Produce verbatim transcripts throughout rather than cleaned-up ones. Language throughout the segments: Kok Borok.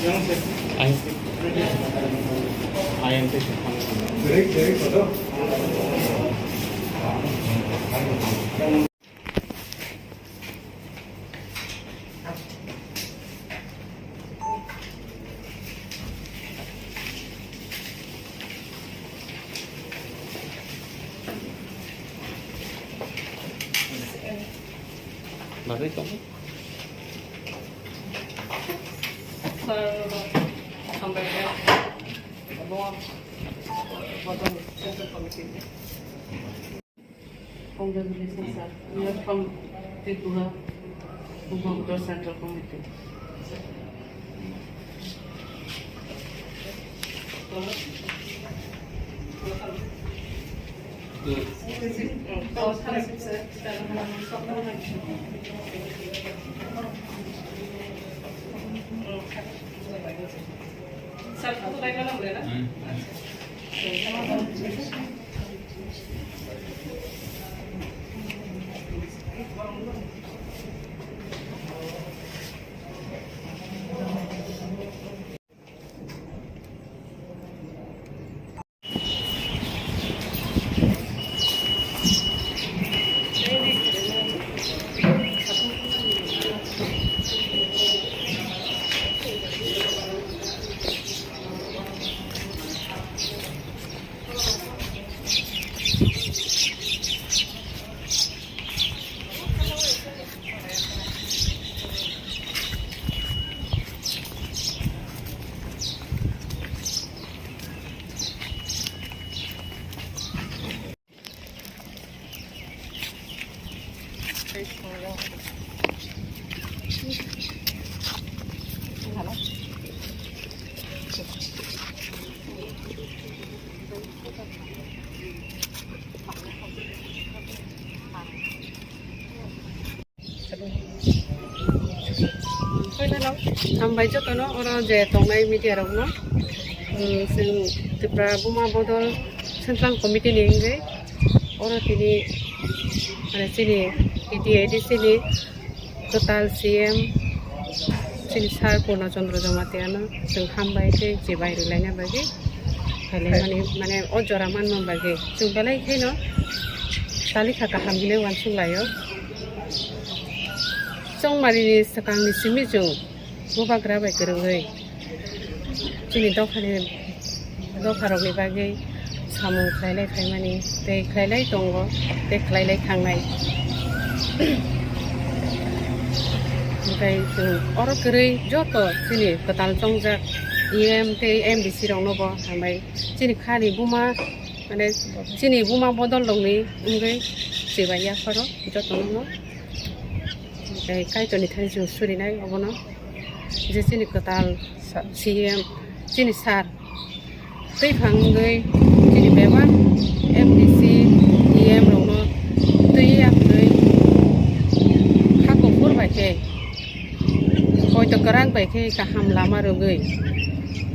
I, I am taking. Bagwi tongo. Sir, hambai khe. Abo, abo Central Committee ni. Congratulations, sir. You are from Tripura, Bubagra Central Committee. Hambai jotono oro je tongnai media rokno. Hmm, chwng Tripura Buma Bodol Central Committee ni wngwi oro tini, mane, chini T T A D C ni kwtal C M chini sir Purna Chandra Jamatia no chwng hambai tei chibai rwlaina bagwi phailaimani, mane, o jora manna bagwi chwng belai kheno talikha kaham hinwi uansuk laio. Chongmari ni swkang ni simi chwng bubagra bai kwrwngwi chini dophani, dopharokni bagwi samung khlailai phaimani tei khlailai tongo tei khlailai thangnai. Hwnkhe chwng oro kwrwi joto chini kwtal chongjak E M tei M D C rokno bo hambai chini khani buma, mane, chini buma bodol rokni wngwi chibai yapharo jotono no. Tei Kaitorni thani chwng surinai obono, je chini kwtal C M, chini sir twi phang wngwi chini bebak M D C, E M rokno twi ya phwrwi kha kuphur bai khe, poito kwrak bai khe kaham lama rwgwi,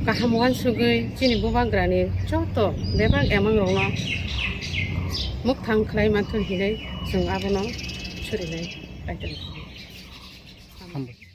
kaham uansugwi chini bubagrani joto bebak emang rokno mwkthang khlai manthun hinwi chwng abono surinai. Kaitor. Hambai.